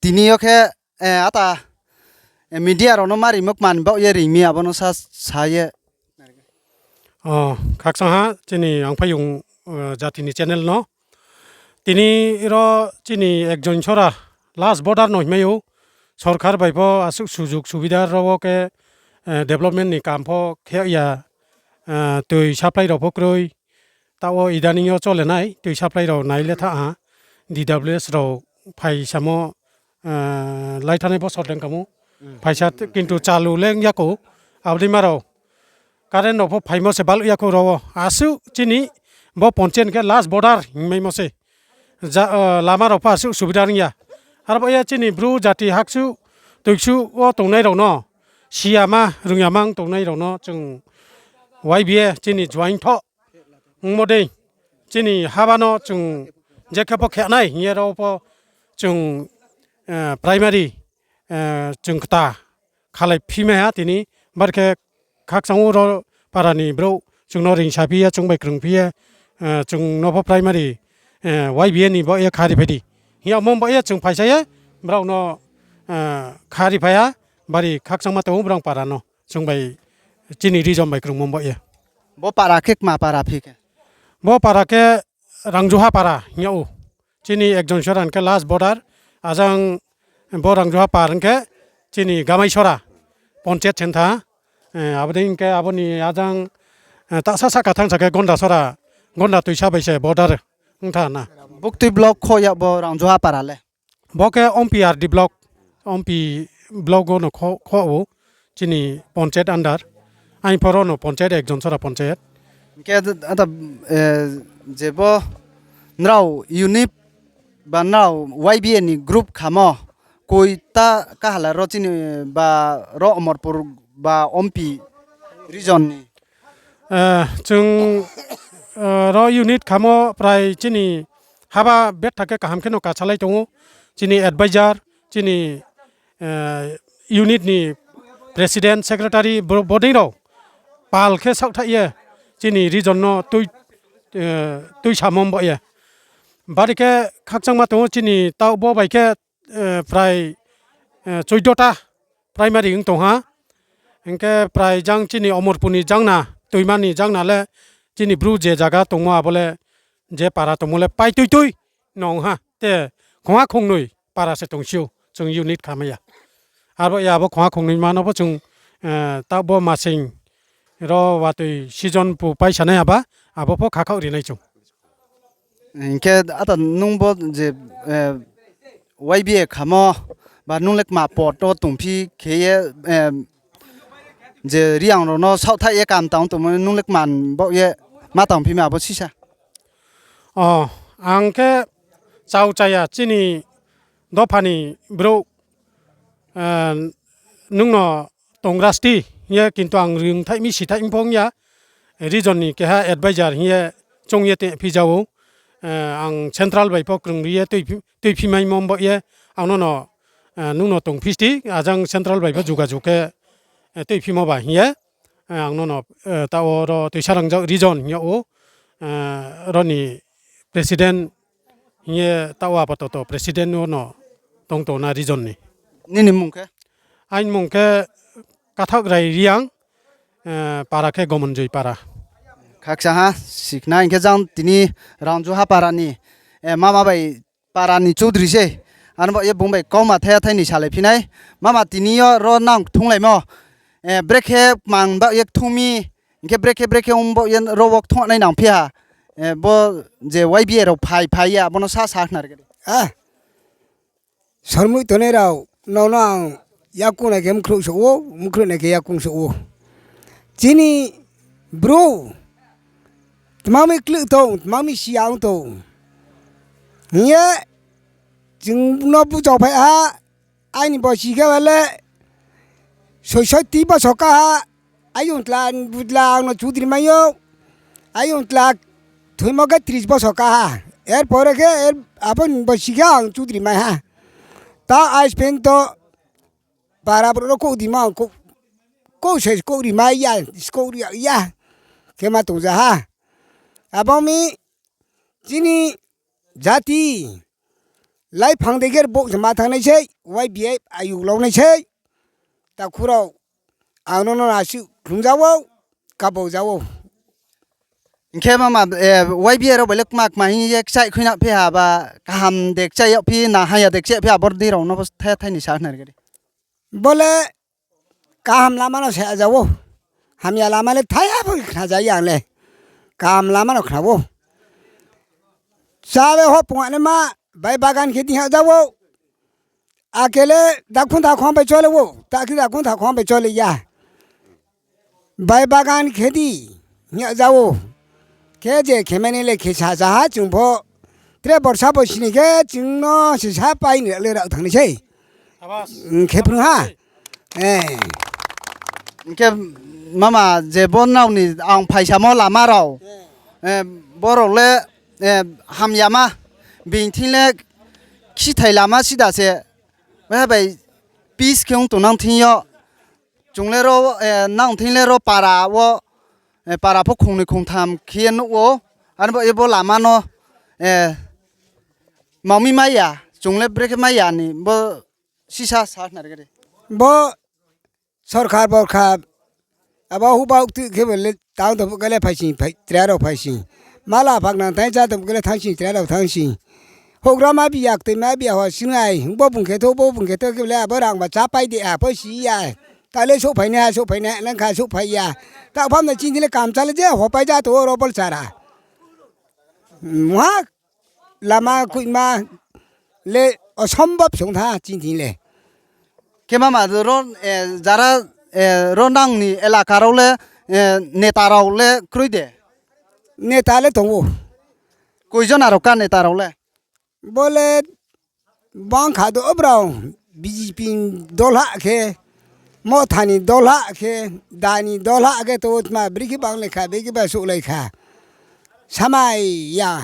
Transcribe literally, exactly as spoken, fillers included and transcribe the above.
tini yo khe, ata, media rao no ma rimo kma ni baoh ye ring mi abo no sa, sa ye. Khakchang ha chini Angphaiyong jati ni channel no. Tini ro chini Ekjon Sora last voter no hingmai ou. Sorkar bai pho asuh sujug subida ro wo khe, development ni kam pho khe ya, tui supply rao pho kroi. Taoh wo idani yo chole nai, tui supply rao nai le tha ha, D W S rao phai samo, laithanai bosor le ong kamo. Phaisa kintu chalu le ong ya khou, abo dei ma rao. Current rao pho phaimo se baluh ya khou ro wo. Asuh chini bo panchayat khe last voter hingmaimo se. Lama rao pho asuh subida ong ya. Aro baoh ye chini Bru jati haksuh, tuiksuh wo tongnai rao no, siyama, rungyama ong tongnai rao no chung Y B A chini join thoh ongmo dei, chini haba no chung je khe pho khe nai hing ye ro pho chung, primary, chung kta khalai phimai ha tini, bar khe khakchang ou ro para ni brouh chung no ringsa phi ye, chung bai krung phi ye, chung no pho primary, Y B A ni baoh ye khari phai di hing yagmo baoh ye chung phaisa ye, brao no khari phai ha, bari khakchangma tong ou brao para no chung bai chini region bai krungmo baoh ye. Bo para khe kma para phi khe? Bo para khe Rangjuha para hing yag ou. Chini Ekjon Sora hing khe last voter, ajang bo Rangjuha para hing khe chini Gamaisora panchayat centre. Abo dei hing khe abo ni ajang, tahsa sahka thanngsa khe Gondasora, Gonda Tuisa bai se voter ong tha na. Buktui block khoh yag bo Rangjuha para le? Bo khe Ompi R D block, Ompi block wo no khoh ou, chini panchayat under. Aini pho ro no panchayat, Ekjon Sora panchayat. Hing khe, je bo nrao unit ba nrao Y B A ni group khamo, koi ta kahala ro chini ba ro Omorpur ba Ompi region ni? Chung ro unit khamo prai chini haba betha khe kaham khe no kasalai tong ou. Chini advisor, chini unit ni president, secretary, bodei rao pal khe saohthaih ye chini region no tuisamo baoh ye. Bari khe khakchangma tong ou chini taoh bo bai khe, prai, chouddo ta primary ong tong ha. Hing khe prai jang chini Omorpur ni jangna, Tuima ni jangna le chini Bru je zaga tongmo abo le je para tongmo le pai tuitui no ong ha. Te khongha khongnoi para se tongsi ou, chung unit khamai ya. Abo ya abo khongha khongnoima no pho chung, taoh bo masing ro watoi season pu paisanai aba, abo pho khakhaoh ri nai chung. Hing khe ata nung bo je, Y B A khamo, ba nung le kma pod wo tongphi khe ye, je Reang rao no saohthaih ye kam tang tongmo nung le kma ni baoh ye ma tangphi ma abo sisa? O, ang khe chao chaya chini dopha ni brouh, nung no tongra sti hing ye, kintu ang rungthaih mi sithaih mi pho ong ya, region ni keha advisor hing ye choung ye tephi ja ou. Ang central bai pho krungri ye tuiphi, tuiphi maimo baoh ye, ang no no, nung no tongphi sti, ajang central bai pho jugajug khe, tuiphimo ba hing ye, ang no no, taoh wo ro Toisa Rangjuha region hing yag ou, ro ni president hing ye taoh wo apatoto president wo no tong tong na region ni. Nini mung khe? Aini mung khe Kathak Rai Reang, para khe Gomonjoi para. Khakchang ha, sikhna hing khe jang tini Rangjuha para ni, mama bai para ni choudri se. Ano baoh ye bung bai kauma thaiha thai ni salai phi nai. Mama tini yo ro nang kthunglaimo. Brekhe mang baoh ye kthung mi, hing khe brekhe brekhe ong baoh ye ro wo kthung nai nang phi ha. Bo je Y B A rao phai phai ya, abo no sa sa khna ri khe di. Sormoi tongnai rao, nrao no ang yakoung nai khe mkhrouh souh ou, mkhrouh nai khe yakoung souh ou. Chini brouh, tma mi klih tong, tma mi siya ong tong hing ye, chung no bujao phai ha, aini bosi khe ba le soisoti boso ka ha, ayong tla budla ang no choudri mai ou, ayong tla thoimo khe tris boso ka ha, er pore khe abo ni bosi khe ang choudri mai ha. Ta ice paint to para brouh no kouh di ma, kouh se kouh ri mai ya, kouh ri ya khe ma tong ja ha. Abo mi chini jati Laiphang dei khe bo se ma thanng nai sei, Y B A ayuh lau nai sei. Takhu rao, ang no no asuh khlumja ou, kabo ja ou. Hing khe mama, Y B A rao bai le kma kma hing ye kchaih khui na phi ha ba, kaham de kchaih yagphi na, hamya de kchaih phi, abo dei rao no pho the thai ni sa khna ri khe di. Bo le kaham lama no se ja ou. Hamya lama le thaiha pho khna ja ya ang le. Kaham lama no khna ou. Chá be ho punganaima, bai bagan khe di hing ja ou. Akhe le dakhung thakhong bai chole ou, ta khe dakhung thakhong bai chole ya. Bai bagan khe di hing ja ou. Khe je khe mani le khe sa ja ha chung pho. Tre borsa bo sini khe chung no se sa pai ni le rao thanng nai sei. Khe phrung ha. Hing khe mama je bo nrao ni ang phaisamo lama rao, bo rao le hamyama, bini thing le khithai lama sida se, baiha bai peace khe ong tongnang thing yo, chung le ro, nang thing le ro para wo, para pho khongnoi khongtham khe ye nuh ou, aro bo lama no, mami mai ya, chung le brekhe mai ya ni bo sisa sa khna ri khe di. Bo sorkar borkar, abo huhba huhktui khe bo le tang tong phuh khe le phai sing, tre rao phai sing. Mala phaknang thai chá tong phuh khe le thanng sing, tre rao thanng sing. Houhgra ma bi ya, ktoi ma bi ya, ho singnai, bo bung khe thou, bo bung khe thou khe bo le abo rang ba chá pai de ha, pho si ya. Ta le souhphai nai ha, souhphai nai nang kha, souhphai ya. Taoh pham no chini thing le kamcha le je hopai ja tong ou, ro bol chara. Mungha lama koihma le osombob song tha chini thing le. Khe mama ro, jara, ro nang ni elaka rao le, neta rao le kroi de? Neta le tong ou. Koi jona rao ka neta rao le? Bo le bang kha do brao, B J P ni dol ha khe, Motha ni dol ha khe, Da ni dol ha khe tong ou, tma brekhe banglai kha, brekhe ba souhlai kha. Samai ya.